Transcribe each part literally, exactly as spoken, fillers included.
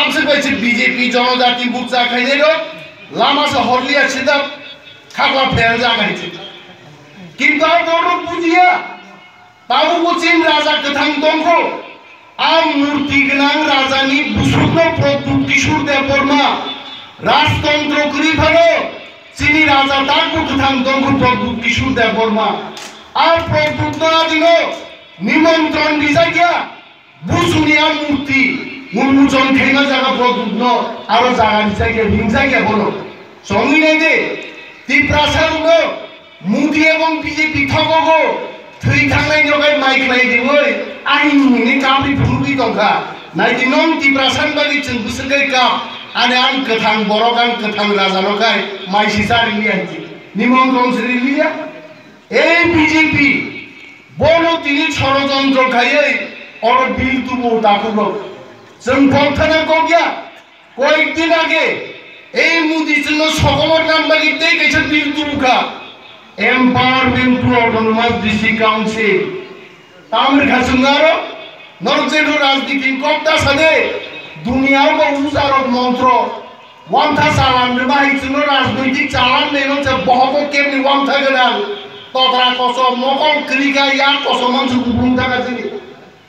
Amswk bai se B J P jonojati mukcha khainai rok lama se horliya sida khakla phel jaga hinwi. Kintu a borok bujiya, tabukbo chini raja kwthang tongkho. A murti gwnang rajani busukno Pradyut Kishore Debbarma rajtontro kwrwi phano chini raja takbo kwthang tongkho Pradyut Kishore Debbarma. A Pradyutno adino nimontron rijak ya. Busuni a murti, unmuchon khaima jaga Pradyutno aro jaga rijak ya, ringjak ya bono. Chongwi nai de, Tiprasa rokno Modi ebong B J P thokogo, thwi thangnai nogai mai khlai diwi, ain hwnwi kapri phurugwi tongkha. Nai di nong Tiprasa ni bagwi chwng bwswk kai kap, ani ang kwthang borok, ang kwthang raja no kai, mai si cha rili ya hinwi. Nimontron si rili ya. Ei B J P, bono tini chorojontro khaiwi oro bill tubu takhuk rok. Chwng pokthana kok ya, koyek din age ei Modi chwngno sokomor nan bagwi tei kaisa bill tubu kha, Empowerment to Autonomous District Council. Tamni kha chwng aro norok je rajniti kok ta sade, duniya o bo ujarok montro. Wantha chalan rwma hai chwngno rajnoitik chalan rwma se bohogo kebni wantha gwnang. Totra kosom, mokol kwrwi kha, yak kosom mansuk kuplung thangkha chini.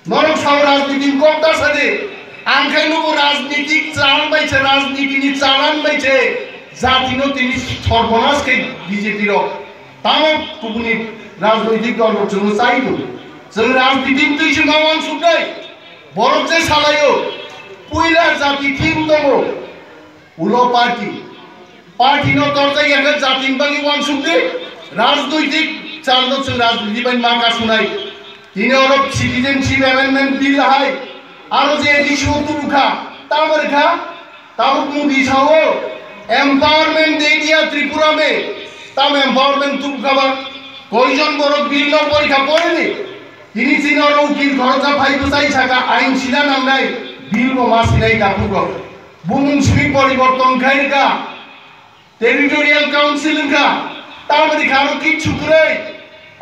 Norok sao rajniti kok ta sadi. Ang khai nugo rajnitik chalan bai se, rajnitini chalan bai se jatino tini sorbonas khe B J P rok. Tamo kubuni rajnoitik dol rok chwngno chai tongo. Chwng rajnitini twi se ma wansuknai. Borok je salaio, puila jati thim tongo. Ulo party. Party no torjak ya khe jati ni bagwi wansuk di. Rajnoitik chal no chwng rajniti bai ma kasunai. Tini oro Citizenship Amendment Bill hai. Aro je A D C o tubu kha. Tamoni kha. Tabuk Modi sao. Empowerment de diya Tripura me. Tam empowerment tubu kha ba. Koijon borok bill no porikha porini. Tini chini oro ukil khoroksa phai bwsai saka ain sina nangnai. Bill bo ma sinai dakhuk rok. Bumung simi poriborton khai rwkha, territorial council wngkha, tamoni kha aro kichu kwrwi.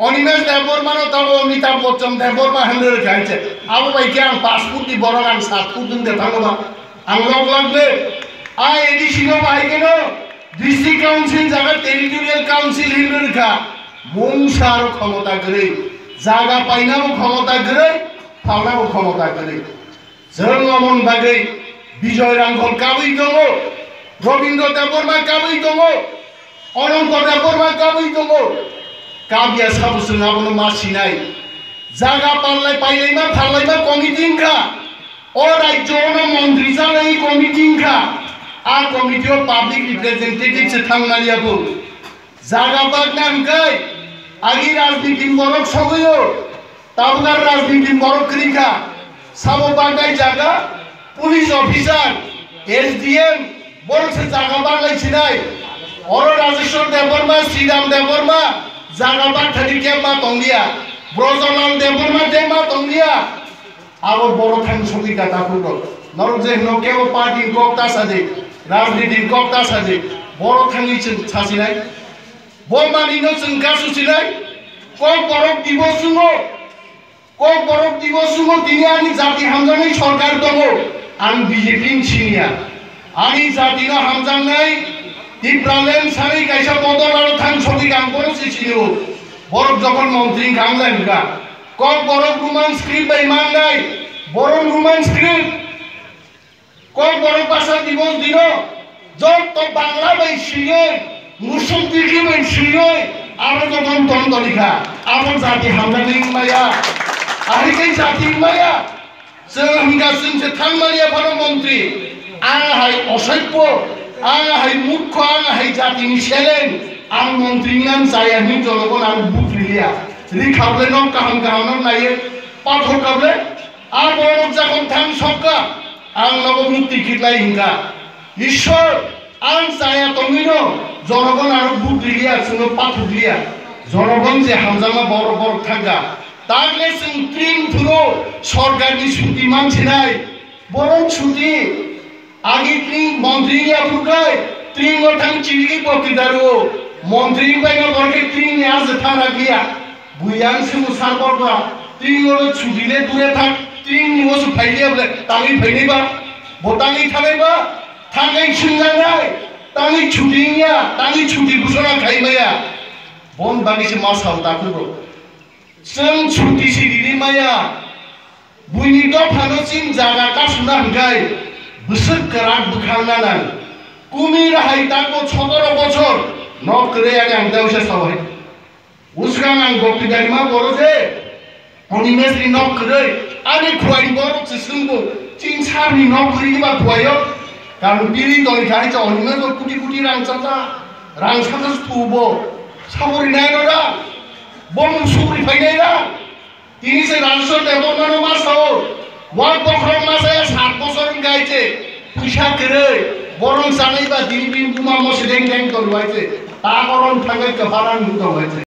Animesh Debbarma no tongo, Amitabh Bachchan Debbarma hinwi rwkha hinse. Abo bai khe ang paanch foot ni borok, ang saat foot wng de thango ba. Ang lok lak de. A A D C no bahai khe no district council jaga territorial council hinwi rwkha. Mungsa aro khomota kwrwi. Jaga painabo khomota kwrwi, phalnabo khomota kwrwi. Chwng omon bagwi Bijoy Rangkhol kabwi tongo, Robindra Debbarma kabwi tongo, Ananta Debbarma kabwi tongo. Kabya sabo chwng abono ma sinai. Jaga pallai pailaima phallaima committee wngkha. O rajyo ono montri chanai committee wngkha. A committee o public representative se thangmaliya bo. Jaga bagna hwnkhe agi rajniti borok sogwio. Tabuk ar rajniti borok kwrwi kha, sabo bagwi jaga police officer, S D M, borok se jaga bagwi sinai. Oro Rajeshwar Debbarma, Sriram Debbarma, jaga bagthani khe ma tongliya. Brojalal Debbarma de ma tongliya. Abo borok thang sogwi kha takhuk rok. Norok je hino kebo party ni kok ta saje, rajniti ni kok ta saje, borok thangwi chwng sasinai. Bo manwino chwng kha susinai. Kokborok Dibos wngo. Kokborok Dibos wngo, tini ani jati hamjaknai sorkar tongo. Ang B J P ni siniya. Ani jatino hamjaknai Tipraland sanwi kaisa bodol aro thang sogwi ang bono se sinio. Borok jokhon montri wngkha ang lai wngkha. Kokborok Roman script bai mannai. Borok Roman script. Kokborok bhasha dibos dino jotto Bangla bai swiwi, Musuk Diki bai swiwi, aro joto ton toni kha. Abo jati hamjaknai wngmaya. Ahai khe jati wngmaya. Chwng hwnkha chwng se thangmaliya phano montri. Ang hai osaipo, ang hai mukho, ang hai jatini seleng. Ang montri wngna chaya hinwi jonogono ang vote riliya. Rikha bole nok kaham kaham no naiwi, pathor kha bole. A borok jakon thang sokka, ang nogo mukti khiklai hwnkha. Ishwar, ang chaya tongwino, jonogon aro vote riliya, chwngno pathokliya. Jonogon je hamjakma borok, borok thangkha. Takle chwng tring phuru sorkarni chuti mansinai. Borok chuti. Agi tring montri ya phukai, tring o thang chirigwi bokti daru. Montri bai no borok khe tring ni aje thang rakliya. Buyang se musar borok ba, tring o chuti le dure thang, tring ni o su phailiya bole, tangwi phaini ba. Bo tangwi thanai ba, thangwi swngjaknai, tangwi chuti wngya, tangwi chuti gusora khai maya. Bon bagwi se ma sao takhuk rok. Chwng chuti si rini maya. Buini dophano chini jaga kasuna hwnkhe bwswk kwrak bwkhang nanang. Kumi rahai tako sotoro bochor nok kwrwi ani ang tei usa sao hai. Uskang ang gokti darima boro je, Animeshni nok kwrwi, ani khuaini borok se swngbo, chini sarni nok kwrwi ba khuaio, karon bini toni khai cha Animeshbo kuti kuti rang chacha, rang chacha thubo, sabori naino da, bo musuri phainai da, tini se Rajeshwar Debbarmano ma sao, wak bokhorok ma saya sat bochor wngkha hai se, puisa kwrwi, borong chanai ba tini bini buma mo se deng deng tongbai se, ta borom thangwi kwpharan nuk tongbai se.